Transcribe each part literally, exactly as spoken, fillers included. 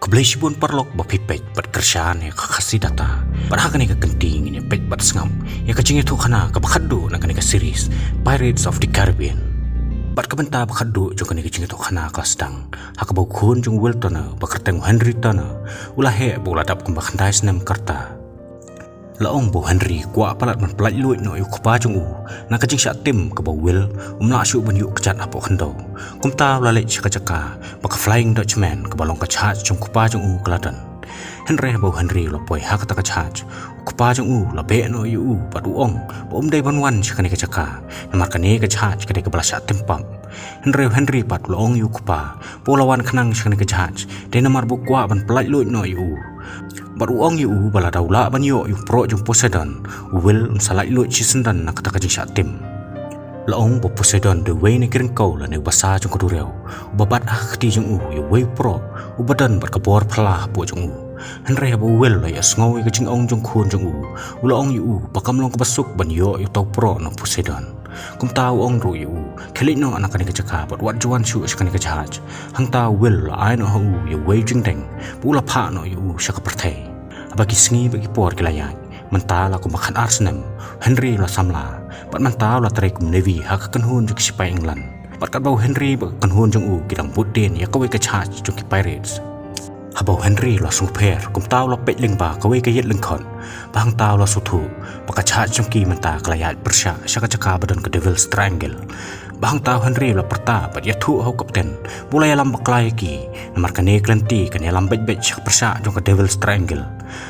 Khublei shibun paralok ba phi peit bad kyrshan ïa ka Khasi Data. Bad ha kane ka kynti ngin ïa peit bad sngap ïa ka jingïathuhkhana kaba khatduh na kane ka series Pirates of the Caribbean. Bad ka bynta ba khatduh jong kane ka jingïathuhkhana ka la sdang ha kaba u khun jong u Will Turner ba kyrteng u Henry Turner u la heh bad u la dap kumba khyndai snem ka rta. La ong ba u Henry u kwah palat ban pyllait luid noh ïa u kpa jong u na ka jingshah tim kaba u Will um lah shuh ban ïuh kjat hapoh khyndew. Kumta u la leit sha ka jaka ba ka Flying Dutchman kaba long ka jahaj jong u kpa jong u ka la don. Hynrei haba u Henry u la poi ha kata ka jahaj, u kpa jong u u la beh noh ïa u bad u ong ba um dei ban wan sha kane ka jaka namar kane ka jahaj ka dei kaba la shah tim pap. Hynrei u Henry pat u la ong ïa u kpa ba u la wan khnang sha kane ka jahaj dei namar ba u kwah ban pyllait luid noh ïa u. Bad u ong ïa u ba lada u lah ban ïoh ïa u proh jong u Poseidon, u Will un sa lait luid shisyndon na kata ka jingshah tim. La ong ba u Poseidon u dei uwei na ki ryngkew lane u basa jong ka duriaw uba bat ha ka kti jong u ïa uwei u proh uba don bad ka bor phylla hapoh jong u. Hynrei haba u Will u la ïohsngew ïa ka jingong jong u khun jong u, u la ong ïa u ba kam long kaba suk ban ïoh ïa uta u proh na u Poseidon. Kumta u ong ruh ïa u, khie leit noh na kane ka jaka bad wat ju wan shuh sha kane ka jahaj. Hangta u Will u la ai noh ha u ïa uwei u jingdeng bad u la phah noh ïa u sha ka pyrthei. Haba ki sngi bad ki por ki la ïaid, mynta la kumba khatar snem, u Henry u la samla bad mynta u la trei kum navy ha ka kynhun jong ki shipai England. Bad katba u Henry bad ka kynhun jong u ki dang bud dien ïa kawei ka jahaj jong ki pirates, haba u Henry u la sngewpher, kumta u la peit lyngba kawei ka ïit lyngkhot. Bad hangta u la sngewthuh ba ka jahaj jong ki mynta ka la ïaid pyrshah sha ka jaka ba don ka Devil's Triangle. Bad hangta u Henry u la pyrta bad ïathuh ha u kapten ba u la ïalam bakla ïa ki, namar kane ka lynti kan ïalam beit beit sha ka pyrshah jong ka Devil's Triangle,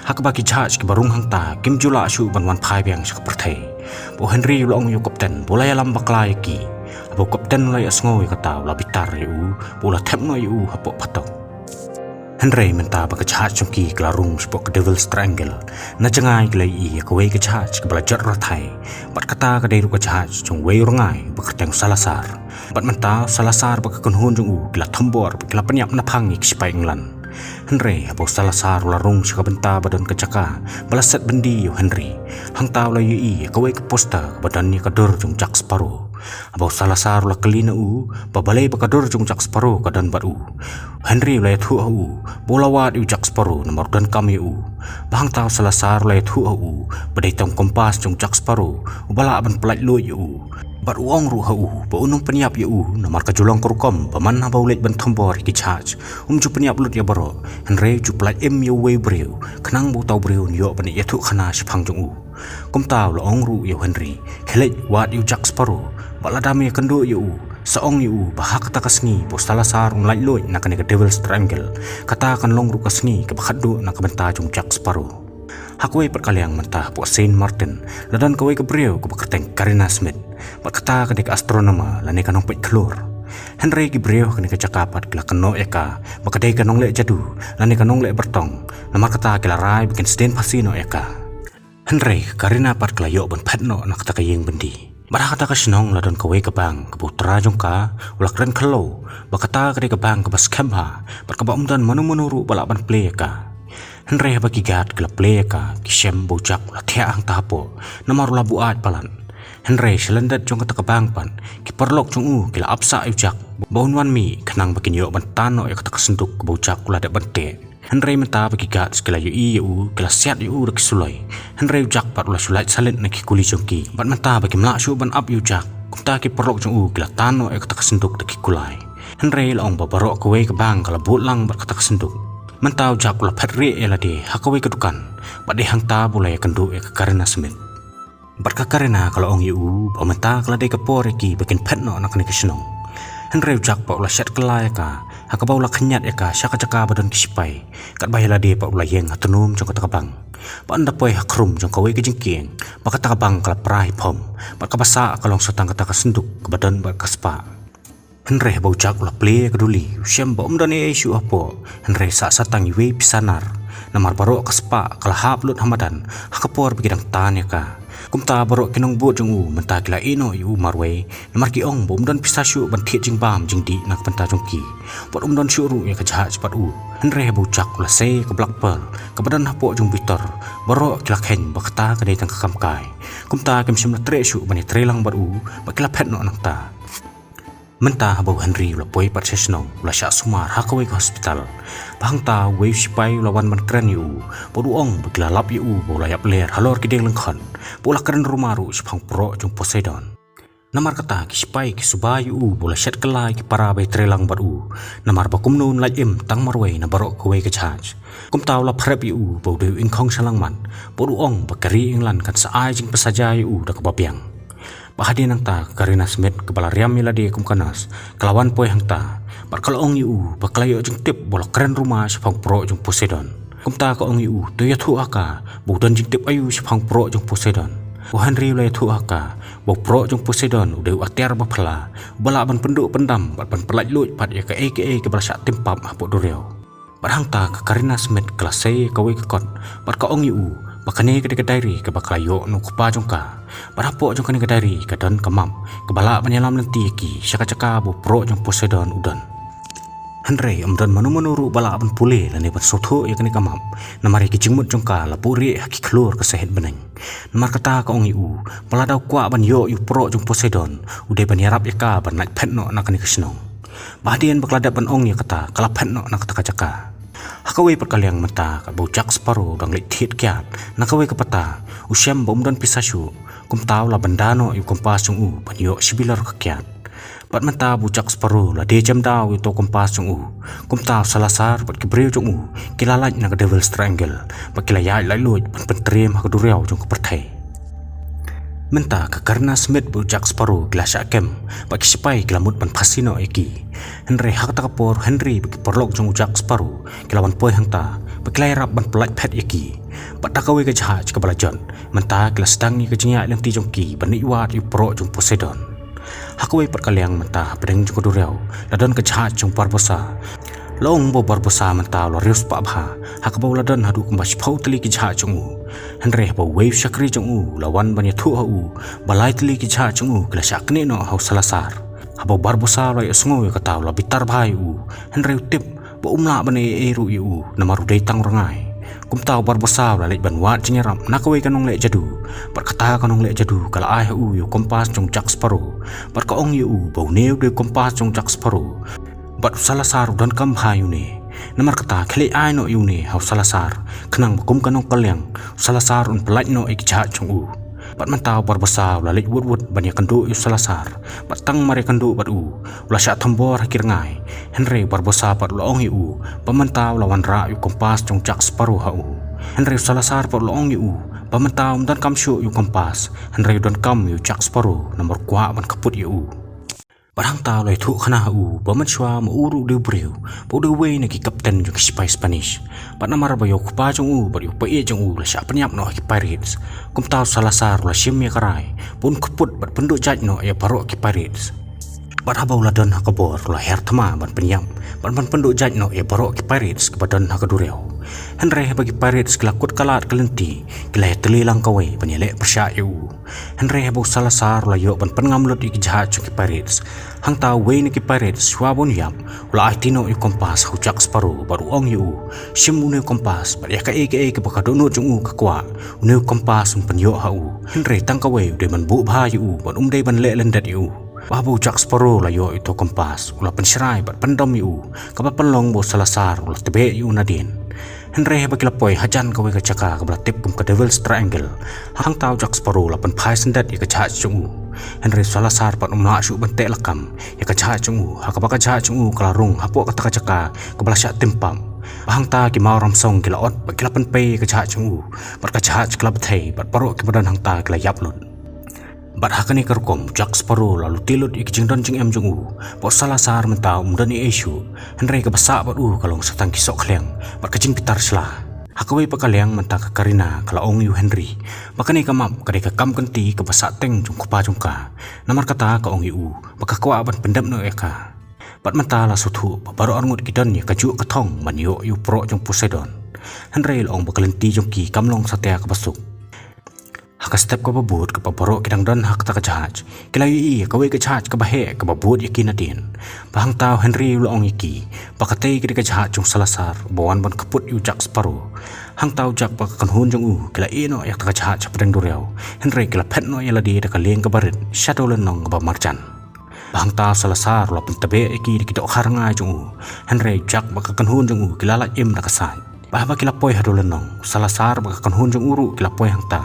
ha kaba ki jahaj kiba rung hangta kim ju lah shuh ban wan phai biang sha ka pyrthei. Bad u Henry u la ong ïa u kapten ba u la ïalam bakla ïa ki. Haba u kapten u la ïohsngew ïa kata u la bitar ïa u bad u la thep noh ïa u hapoh phatok. Hynrei mynta ba ka jahaj jong ki ka la rung shapoh ka Devil's Triangle, na jngai ki la ïohi ïa kawei ka jahaj kaba la jot rathai. Bad kata ka dei ruh ka jahaj jong uwei u rngai ba kyrteng u Salazar. Bad mynta u Salazar bad ka kynhun jong u ki la thombor bad ki la pynïap naphang ïa ki shipai England. Hynrei haba u Salazar u la rung sha ka bynta ba don ka jaka ba la set byndi ïa u Henry, hangta u la ïohi ïa kawei ka poster kaba don ïa ka dur jong u Jack Sparrow. Haba u Salazar u la kylli na u ba balei ba ka dur jong u Jack Sparrow ka don bad u, u Henry u la ïathuh ha u ba u la wad ïa u Jack Sparrow namar u donkam ïa u. Bad hangta u Salazar u la ïathuh ha u ba dei tang u kompas jong u Jack Sparrow uba lah ban pyllait luid ïa u. Bad u ong ruh ha u ba un ym pynïap ïa u namar ka ju long ka rukom ba man haba u leit ban thombor ïa ki jahaj, um ju pynïap lut ïa baroh, hynrei u ju pyllait im ïa uwei u briew khnang ba uta u briew un ïoh ban ïathuhkhana shaphang jong u. Kumta u la ong ruh ïa u Henry, khie leit wad ïa u Jack Sparrow, bad lada me ïakynduh ïa u, sa ong ïa u ba ha kata ka sngi ba u Salazar un lait luid na kane ka Devil's Triangle, kata kan long ruh ka sngi kaba khatduh na ka bynta jong u Jack Sparrow. Ha kawei pat ka liang mynta hapoh Saint Martin la don kawei ka briew kaba kyrteng Karina Smith. Bad kata ka dei ka astronomer lane ka nongpeit khlur. Hynrei ki briew ha kane ka jaka pat ki la kynnoh ïa ka ba ka dei ka nongleh jadu lane ka nongleh byrtong. Namar kata ki la rai ba kin sdien phasi noh ïa ka. Hynrei ka Karina pat ka la ïoh ban phet noh na kata ka ïing byndi. Bad ha kata ka shnong la don kawei ka bang kaba u trai jong ka u la kren khlem, ba kata ka dei ka bang kaba skhem bha bad kaba ym don mano mano ruh ba lah ban plie ïa ka. Hynrei haba ki guard ki la plie ïa ka, ki shem ba u Jack u la thiah hangta hapoh namar u la buaid palat. Hynrei sha lyndet jong kata ka bang pat, ki paralok jong u ki la ap sah ïa u Jack ba un wan mih khnang ba kin ïoh ban tan noh ïa kata ka synduk kaba u Jack u la dep ban teh. Hynrei mynta ba ki guards ki la ïohi ïa u, ki la siat ïa u da ki suloi. Hynrei u Jack pat u la shu lait salit na ki kuli jong ki. Bad mynta ba kim lah shuh ban ap ïa u Jack, kumta ki paralok jong u ki la tan noh ïa kata ka synduk da ki kulai. Hynrei la ong ba baroh kawei ka bang ka la bud lang bad kata ka synduk. Mynta u Jack u la phet rieh ïa lade ha kawei ka dukan, bad dei hangta ba u la ïakynduh ïa ka Karina Smith. Bad ka Karina ka la ong ïa u ba mynta ka la dei ka por ïa ki ba kin phet noh na kane ka shnong. Hynrei u Jack pat u la shet kylla ïa ka ha kaba u la khynñiat ïa ka sha ka jaka ba don ki shipai, katba ïa lade pat u la ïeng ha tnum jong kata ka bang. Bad ynda poi ha khrum jong kawei ka jingkieng, ba kata ka bang ka la pra hi phom, bad kaba sah ka long sa tang kata ka synduk kaba don bad ka spah. Hynrei haba u Jack u la plie ïa ka duli, u shem ba ym don ei ei shuh hapoh, hynrei sah sa tang iwei i pisa nar. Namar baroh ka spah ka la hap lut ha madan ha ka por ba ki dang tan ïa ka. Kumta baroh ki nongbud jong u mynta ki la ïeh noh ïa u marwei, namar ki ong ba ym don pisa shuh ban thied jingbam jingdih na ka bynta jong ki. Bad ym don shuh ruh ïa ka jahaj bad u. Hynrei haba u Jack u la sei ïa ka Black Pearl kaba don hapoh jong u bitor, baroh ki la kheiñ ba kata ka dei tang ka kam kai. Kumta kim shym la treh shuh ban ïatrei lang bad u, bad ki la phet noh nangta. Mynta haba u Henry u la poi pat sha shnong, u la shah sumar ha kawei ka hospital. Ba hangta uwei u sipai u la wan ban kren ïa u, bad u ong ba ki la lap ïa u ba u la ïap ler halor ki dieng lyngkhot, ba u la kren ruma ruh shaphang u proh jong Poseidon. Namar kata ki sipai ki suba ïa u ba u la shet kylla ïa ki para ba ïatreilang bad u, namar ba kumno un lait im tang marwei na baroh kawei ka jahaj. Kumta u la pyrshah ïa u ba u dei u ingkhong shalangmat, bad u ong ba ka ri England kan sa ai jingpynshitom ïa u da kaba biang. Bad hadien nangta ka Karina Smith kaba la riam ïa lade kum ka nurse, ka la wan poi hangta, bad ka la ong ïa u ba ka la ïoh jingtip ba u la kren ruma shaphang u proh jong Poseidon. Kumta ka ong ïa u, to ïathuh ha ka ba u don jingtip aïu shaphang u proh jong Poseidon. U Henry u la ïathuh ha ka ba u proh jong Poseidon u dei u atiar ba phylla, uba lah ban pynduh pyndam bad ban pyllait luid pat ïa kaei kaei kaba la shah tim pap hapoh duriaw. Bad hangta ka Karina Smith ka la sei ïa kawei ka kot, bad ka ong ïa u ba kane ka dei ka diary kaba ka la ïoh na u kpa jong ka. Bad hapoh jong kane ka diary ka don ka map kaba lah ban ïalam lynti ïa ki sha ka jaka ba u proh jong Poseidon u don. Hynrei ym don mano mano ruh ba lah ban pule lane ban sngewthuh ïa kane ka map, namar ïa ki jingmut jong ka la buhrieh ha ki khlur ka sahit bneng. Namar kata ka ong ïa u ba lada u kwah ban ïoh ïa u proh jong Poseidon, u dei ban ïarap ïa ka ban lait phet noh na kane ka shnong. Bad hadien ba ka la dep ban ong ïa kata, ka la phet noh na kata ka jaka. Ha kawei pat ka liang mynta, katba u Jack Sparrow u dang leit thied kiad na kawei ka pata, u shem ba um don pisa shuh. Kumta u la bynda noh ïa u kompas jong u ban ïoh shi bilor ka kiad. Bad mynta ba u Jack Sparrow u la die jem daw ïa uto u kompas jong u, kumta u Salazar bad ki briew jong u ki la lait na ka Devil's Triangle, bad ki la ïaid laitluid ban pyntriem ha ka duriaw jong ka pyrthei. Mynta ka Karina Smith bad u Jack Sparrow ki la shah kem, bad ki sipai ki la mut ban phasi noh ïa ki. Hynrei ha kata ka por u Henry bad ki paralok jong u Jack Sparrow ki la wan poi hangta, bad ki la ïarap ban pyllait phet ïa ki. Bad da kawei ka jahaj kaba la jot, mynta ki la sdang ïa ka jingïaid lynti jong ki ban leit wad ïa u proh jong Poseidon. Ha kawei pat ka liang mynta hapdeng jong ka duriaw la don ka jahaj jong u Barbossa. La ong ba u Barbossa mynta u la riewspah bha, ha kaba u la don haduh kumba shiphew tylli ki jahaj jong u. Hynrei haba uwei u shakri jong u u la wan ban ïathuh ha u ba lai tylli ki jahaj jong u ki la shah knieh noh ha u Salazar. Haba u Barbossa u la ïohsngew ïa kata u la bitar bha ïa u, hynrei u tip ba um lah ban ïoh ei ruh ïa u namar u dei tang u rngai. Kumta u Barbossa u la leit ban wad jingïarap na kawei ka nongleh jadu. Bad kata ka nongleh jadu ka la ai ha u ïa u kompas jong u Jack Sparrow. Bad ka ong ïa u ba une u dei u kompas jong u Jack Sparrow. Bad u Salazar u donkam bha ïa une. Namar kata khie leit ai noh ïa une ha u Salazar, khnang ba kum ka nongkylliang u Salazar un pyllait noh ïa ki jahaj jong u. Bad mynta u Barbossa u la leit wut wut ban ïakynduh ïa u Salazar. Bad tang mar ïakynduh bad u, u la shah thombor ha ki rngai. Hynrei u Barbossa pat u la ong ïa u ba mynta u la wanrah ïa u kompas jong u Jack Sparrow ha u. Hynrei u Salazar pat u la ong ïa u ba mynta um donkam shuh ïa u kompas, hynrei u donkam ïa u Jack Sparrow namar u kwah ban kyrpad ïa u. Bad hangta u la ïathuh khana ha u ba mynshuwa ma u ruh u dei u briew, ba u dei uwei na ki kapten jong ki sipai Spanish. Bad namar ba ïa u kpa jong u bad ïa u paid jong u la shah pynïap noh ha ki pirates, kumta u Salazar u la shim ïa ka rai ba un kyrpad bad pynduh jait noh ïa baroh ki pirates. Bad haba u la don ha ka bor u la her thma ban pynïap bad ban pynduh jait noh ïa baroh ki pirates kiba don ha ka duriaw. Hynrei haba ki pirates ki la kut ka lad ka lynti, ki la ïatylli lang kawei ban ïaleh pyrshah ïa u. Hynrei haba u Salazar u la ïoh ban pynngam lut ïa ki jahaj jong ki pirates, hangta uwei na ki pirates shuwa ba un ïap u la aiti noh ïa u kompas ha u Jack Sparrow bad u ong ïa u, shim une u kompas bad ïa kaei kaei kaba ka dohnud jong u ka kwah, une u kompas un pynïoh ha u. Hynrei tang kawei u dei ban buh bha ïa u bad um dei ban leh lyndet ïa u. Bad haba u Jack Sparrow u la ïoh ïa uto u kompas u la pynshrai bad pyndom ïa u, kaba pynlong ba u Salazar u la tbeh ïa u nadien. Hynrei haba ki la poi hajan kawei ka jaka kaba la tip kum ka Devil's Triangle, hangta u Jack Sparrow u la pynphai syndet ïa ka jahaj jong u. Hynrei u Salazar pat um lah shuh ban teh lakam ïa ka jahaj jong u, ha kaba ka jahaj jong u ka la rung hapoh kata ka jaka kaba la shah tim pap. Bad hangta ki maw ramsong ki la ot bad ki la pynpei ïa ka jahaj jong u, bad ka jahaj ka la bthei bad baroh kiba don hangta ki la ïap lut. Bad ha kane ka rukom u Jack Sparrow u la lute lut ïa ki jingdon jingem jong u, bad u Salazar mynta um don ei ei shuh. Hynrei kaba sah bad u ka long sa tang ki sohkhliang bad ka jingbitar shla. Ha kawei pat ka liang mynta ka Karina ka la ong ïa u Henry ba kane ka map ka dei ka kam kynti kaba sah teng jong u kpa jong ka. Namar kata ka ong ïa u ba ka kwah ban pyndep noh ïa ka. Bad mynta la sngewthuh ba baroh arngut ki don ïa kajuh ka thong ban ïoh ïa u proh jong u Poseidon. Hynrei la ong ba ka lynti jong ki kam long satia kaba suk. Ha ka step kaba bud kaba baroh ki dang don ha kata ka jahaj, ki la ïohi ïa kawei ka jahaj kaba heh kaba bud ïa ki nadien. Bad hangta u Henry u la ong ïa ki ba katei ka dei ka jahaj jong u Salazar uba wan ban kyrpad ïa u Jack Sparrow. Hangta u Jack bad ka kynhun jong u ki la ïeh noh ïa kata ka jahaj hapdeng duriaw, hynrei ki la phet noh ïa lade da ka lieng kaba rit sha dewlynnong kaba marjan. Ba hangta u Salazar u la pyntbeh ïa ki da ki dohkha rngai jong u. Hynrei u Jack bad ka kynhun jong u ki la lait im da ka sait. Bad haba ki la poi ha dewlynnong, u Salazar bad ka kynhun jong u ruh ki la poi hangta.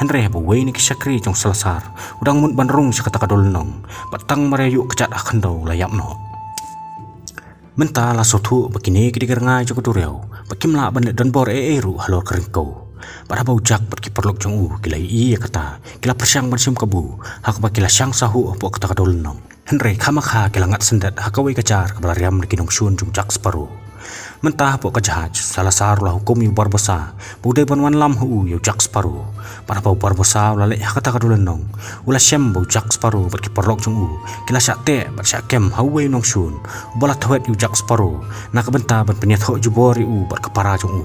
Hynrei haba uwei na ki shakri jong u Salazar u dang mut ban rung sha kata ka dewlynnong, bad tang mar ïa ïoh kjat ha khyndew u la ïap noh. Mynta la sngewthuh ba kine ki dei ki rngai jong ka duriaw, ba kim lah ban leh donbor ei ei ruh halor ka ryngkew. Bad haba u Jack bad ki paralok jong u ki la ïohi ïa kata, ki la pyrshang ban shim kabu, ha kaba ki la shang sahuh hapoh kata ka dewlynnong. Hynrei khamkha ki la ngat syndet ha kawei ka jar kaba la riam da ki nongshun jong u Jack Sparrow. Mynta hapoh ka jahaj, u Salazar u la hukum ïa u Barbossa ba u dei ban wanlam ha u ïa u Jack Sparrow. Bad haba u Barbossa u la leit ha kata ka dewlynnong, u la shem ba u Jack Sparrow bad ki paralok jong u ki la shah teh bad shah kem ha uwei u nongshun uba la thwet ïa u Jack Sparrow na ka bynta ban pynïathoh jubor ïa u bad ka para jong u.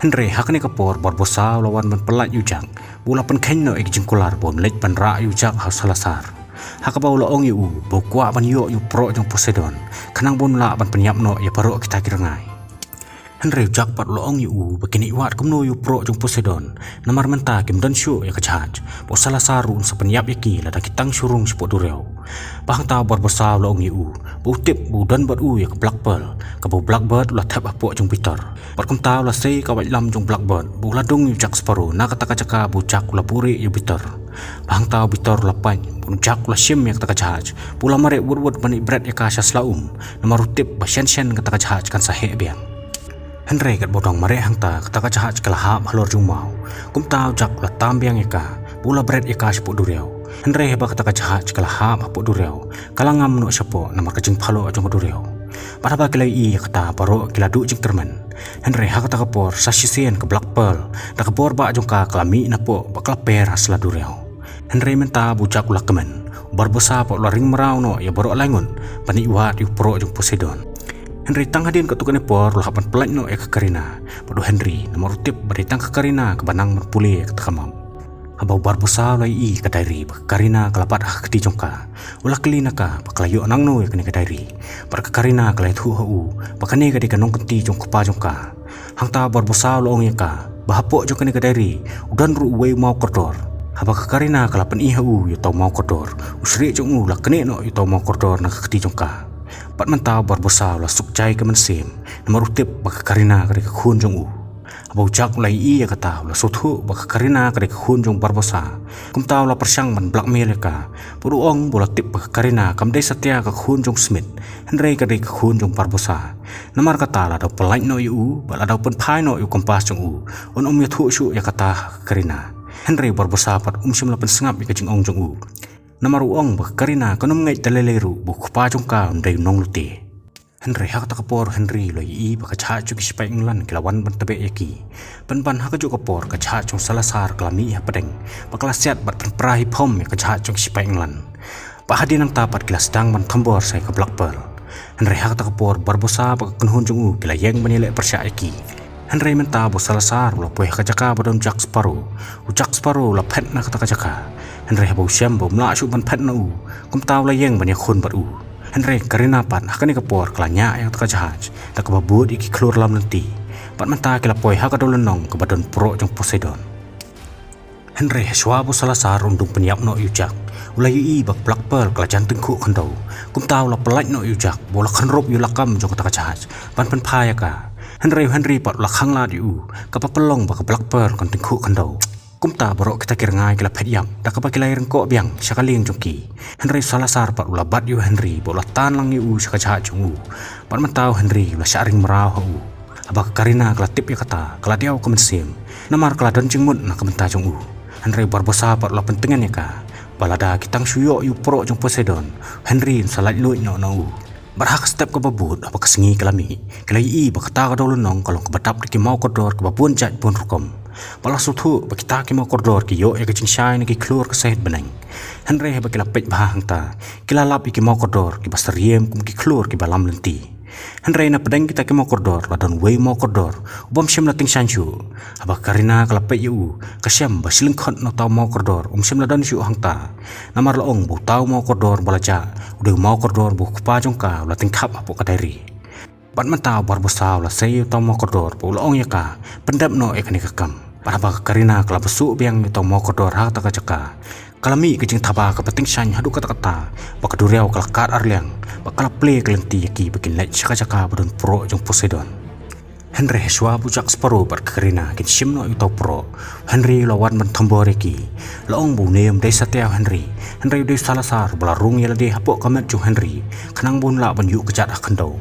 Hynrei ha kane ka por u Barbossa u la wan ban pyllait ïa u Jack, ba u la pynkheiñ noh ïa ka jingkular ba un leit ban rah ïa u Jack ha u Salazar. Ha kaba u la ong ïa u ba u kwah ban ïoh ïa u proh jong u Poseidon, khnang ba un lah ban pynïap noh ïa baroh kita ki rngai. Hynrei u Jack pat u la ong ïa u ba kin ïoh wad kumno ïa u proh jong u Poseidon, namar mynta kim don shuh ïa ka jahaj, ba u Salazar ruh un sa pynïap ïa ki lada ki tang shu rung shapoh duriaw. Ba hangta u Barbossa u la ong ïa u ba u tip ba u don bad u ïa ka Black Pearl, kaba u Blackbird u la thep hapoh jong u bitor. Bad kumta u la sei ka waitlam jong u Blackbird ba u la dung ïa u Jack Sparrow na kata ka jaka ba u Jack u la buhrieh ïa u bitor. Ba hangta u bitor u la pait, bad u Jack u la shim ïa kata ka jahaj, ba u la mareh wut wut ban ïeh bret ïa ka sha sla um, namar u tip ba shen shen kata ka jahaj kan sa heh biang. Hynrei katba u dang mareh hangta, kata ka jahaj ka la hap halor jong u maw. Kumta u Jack u la tam biang ïa ka, ba u la bret ïa ka shapoh duriaw. Hynrei haba kata ka jahaj ka la hap hapoh duriaw, ka la ngam noh shapoh namar ka jingphylla jong ka duriaw. Bad haba ki la ïohi ïa kata, baroh ki la duh jingkyrmen. Hynrei ha kata ka por sa shisien ka Black Pearl da ka bor bah jong ka ka la mih napoh bad ka la per ha sla duriaw. Hynrei mynta ba u Jack u la kmen, u Barbossa pat u la ring mraw noh ïa baroh lai ngut ban ïoh wad ïa u proh jong u Poseidon. Hynrei tang hadien katto katne por u la hap ban pyllait noh ïa ka Karina bad u Henry, namar u tip ba dei tang ka Karina kaba nang ban pule ïa kata ka map. Haba u Barbossa u la ïohi ïa ka diary ba ka Karina ka la bat ha ka kti jong ka, u la kylli na ka ba ka la ïoh nangno ïa kane ka diary. Bad ka Karina ka la ïathuh ha u ba kane ka dei ka nongkynti jong u kpa jong ka. Hangta u Barbossa u la ong ïa ka ba hapoh jong kane ka diary u don ruh uwei u maw kordor. Haba ka Karina ka la pyni ha u ïa uta u maw kordor, u shrieh jong u u la knieh noh ïa uta u maw kordor na ka kti jong ka. Bad mynta u Barbossa u la suk jai ka mynsiem, namar u tip ba ka Karina ka dei ka khun jong u. Haba u Jack u la ïohi ïa kata, u la sngewthuh ba ka Karina ka dei ka khun jong u Barbossa. Kumta u la pyrshang ban blackmail ïa ka, bad u ong ba u la tip ba ka Karina kam dei satia ka khun jong u Smith, hynrei ka dei ka khun jong u Barbossa. Namar kata, lada u pyllait noh ïa u bad lada u pynphai noh ïa u kompas jong u, un ym ïathuh shuh ïa kata ha ka Karina. Hynrei u Barbossa pat um shym la pynsngap ïa ka jingong jong u, namar u ong ba ka Karina kan ym ngeit da lei lei ruh ba u kpa jong ka un dei u nonglute. Hynrei ha kata ka por u Henry u la ïohi ba ka jahaj jong ki shipai England ki la wan ban tbeh ïa ki. Pynban ha kajuh ka por ka jahaj jong u Salazar ka la mih hapdeng, bad ka la siat bad pynpra hi phom ïa ka jahaj jong ki shipai England. Bad hadien nangta pat ki la sdang ban thombor sa ïa ka Black Pearl. Hynrei ha kata ka por u Barbossa bad ka kynhun jong u ki la ïeng ban ïaleh pyrshah ïa ki. Hynrei mynta ba u Salazar u la poi ha ka jaka ba don u Jack Sparrow, u Jack Sparrow u la phet na kata ka jaka. Hynrei haba u shem ba um lah shuh ban phet na u, kumta u la ïeng ban ïakhun bad u. Hynrei ka Karina pat ha kane ka por ka la ñiah ïa kata ka jahaj da kaba bud ïa ki khlur lam lynti. Bad mynta ki la poi ha ka dewlynnong kaba don u proh jong u Poseidon. Hynrei hashwa ba u Salazar un dung pynïap noh ïa u Jack, u la ïohi ba ka Black Pearl ka la jan tyngkhuh khyndew. Kumta u la pyllait noh ïa u Jack bad u la khynrup ïa u lakam jong kata ka jahaj ban pynphai ïa ka. Hynrei u Henry pat u la khanglad ïa u, kaba pynlong ba ka Black Pearl kan tyngkhuh khyndew. Kumta baroh kita ki rngai ki la phet ïap da kaba ki la ïaryngkoh biang sha ka lieng jong ki. Hynrei u Salazar pat u la bat ïa u Henry bad u la tan lang ïa u sha ka jahaj jong u. Bad mynta u Henry u la shah ring mraw ha u. Haba ka Karina ka la tip ïa kata, ka la diaw ka mynsiem, namar ka la don jingmut na ka bynta jong u. Hynrei u Barbossa pat u la pyntngen ïa ka ba lada ki tang shu ïoh ïa u proh jong u Poseidon, u Henry un sa laitluid noh na u. Bad ha ka step kaba bud, haba ka sngi ka la mih, ki la ïohi ba kata ka dewlynnong ka long kaba dap da ki maw kordor kiba bun jait bun rukom. Bad la sngewthuh ba kita ki maw kordor ki ïoh ïa ka jingshai na ki khlur ka sahit bneng. Hynrei haba ki la peit bha hangta, ki la lap ïa ki maw kordor kiba syriem kum ki khlur kiba lam lynti. Hynrei na pdeng kita ki maw kordor la don uwei u maw kordor u bym shym la tyngshaiñ shuh. Haba ka Karina ka la peit ïa u, ka shem ba shi lyngkhot na uta u maw kordor um shym la don shuh hangta. Namar la ong ba uta u maw kordor ba la jah u dei u maw kordor ba u kpa jong ka u la tyngkhap hapoh ka diary. Bad mynta u Barbossa u la sei ïa uta u maw kordor bad u la ong ïa ka, pyndep noh ïa kane ka kam. Bad haba ka Karina ka la bsuh biang ïa uta u maw kordor ha kata ka jaka, Ka la mih ka jingthaba kaba tyngshaiñ haduh katta katta ba ka duriaw ka la kad arliang bad ka la plie ka lynti ïa ki ba kin leit sha ka jaka ba don proh jong Poseidon. Hynrei hashwa ba u Jack Sparrow bad ka Karina kin shim noh ïa uta u proh, u Henry u la wan ban thombor ïa ki. La ong ba une um dei satia u Henry, hynrei u dei u Salazar ba la rung ïa lade hapoh ka met jong u Henry khnang ba un lah ban ïuh kjat ha khyndew.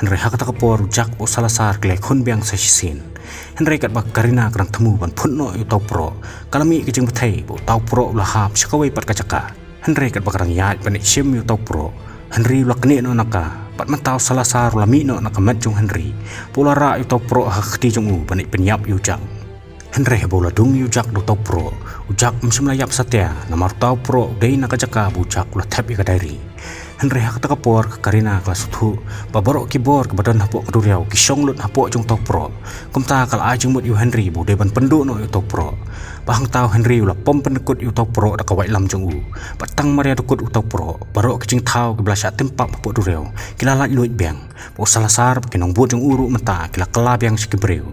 Hynrei ha kata ka por u Jack bad u Salazar ki la ïakhun biang sa shisien. Hynrei katba ka Karina ka dang thmu ban phut noh ïa uta u proh, ka la mih ka jingbthei ba uta u proh u la hap sha kawei pat ka jaka. Hynrei katba ka dang ïaid ban ïashim ïa uta u proh, u Henry u la knieh noh na ka, bad mynta u Salazar u la mih noh na ka met jong u Henry bad u la rah ïa uta u proh ha ka kti jong u ban ïapynïap ïa u Jack. Hynrei haba u la dung ïa u Jack da uta u proh, u Jack um shym la ïap satia, namar uta u proh u dei na ka jaka ba u Jack u la thep ïa ka diary. Hynrei ha kata ka por ka Karina ka la sngewthuh ba baroh ki bor kiba don hapoh ka duriaw ki shong lut hapoh jong uta u proh. Kumta ka la ai jingmut ïa u Henry ba u dei ban pynduh noh ïa uta u proh. Bad hangta u Henry u la pom pynkut ïa uta u proh da ka waitlam jong u. Bad tang mar ïa dkut uta u proh, baroh ki jingthaw kiba la shah tim pap hapoh duriaw ki la laitluid biang. Bad u Salazar bad ki nongbud jong u ruh mynta ki la kylla biang sha ki briew.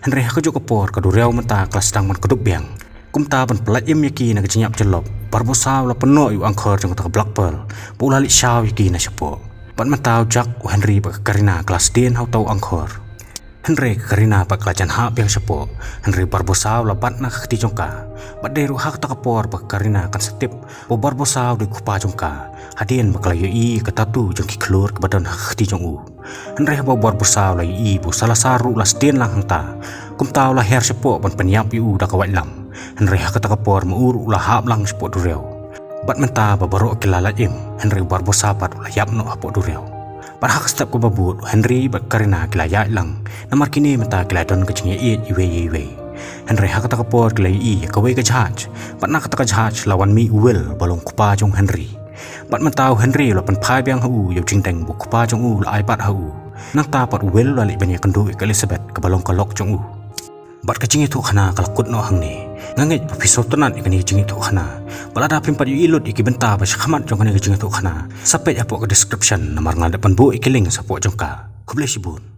Hynrei ha kajuh ka por ka duriaw mynta ka la sdang ban kdup biang. Kumta ban pyllait im ïa ki na ka jingïap jyllop, u Barbossa u la pynnoh ïa u angkor jong kata ka Black Pearl bad u la leit shaw ïa ki na shapoh. Bad mynta u Jack, u Henry bad ka Karina ki la sdien ha uta u angkor. Hynrei ka Karina pat ka la jan hap biang shapoh, hynrei u Barbossa u la bat na ka kti jong ka. Bad dei ruh ha kata ka por ba ka Karina kan sa tip ba u Barbossa u dei u kpa jong ka, hadien ba ka la ïohi ïa ka tattoo jong ki khlur kiba don ha ka kti jong u. Hynrei haba u Barbossa u la ïohi ba u Salazar ruh u la sdien lang hangta, kumta u la her shapoh ban pynïap ïa u da ka waitlam. Hynrei ha kata ka por ma u ruh u la hap lang shapoh duriaw. Bad mynta ba baroh ki la lait im, hynrei u Barbossa pat u la ïap noh hapoh duriaw. Bad ha ka step kaba bud u Henry bad ka Karina ki la ïaid lang, namar kine mynta ki la don ka jingïaieit iwei ïa iwei. Hynrei ha kata ka por ki la ïohi ïa kawei ka jahaj, bad na kata ka jahaj la wan mih u Will ba long u kpa jong u Henry. Bad mynta u Henry u la pynphai biang ha u ïa u jingdeng ba u kpa jong u u la ai bat ha u. Nangta pat u Will u la leit ban ïakynduh ïa ka Elizabeth kaba long ka lok jong u. Bad ka jingïathuhkhana ka la kut noh hangne. Nga ngeit ba phi sngewtynnat ïa kane ka jingïathuhkhana. Bad lada phim pat ïohi lut ïa ki bynta ba shakhmat jong kane ka jingïathuhkhana, sa peit hapoh ka description namar nga la dep ban buh ïa ki link shapoh jong ka. Khublei shibun.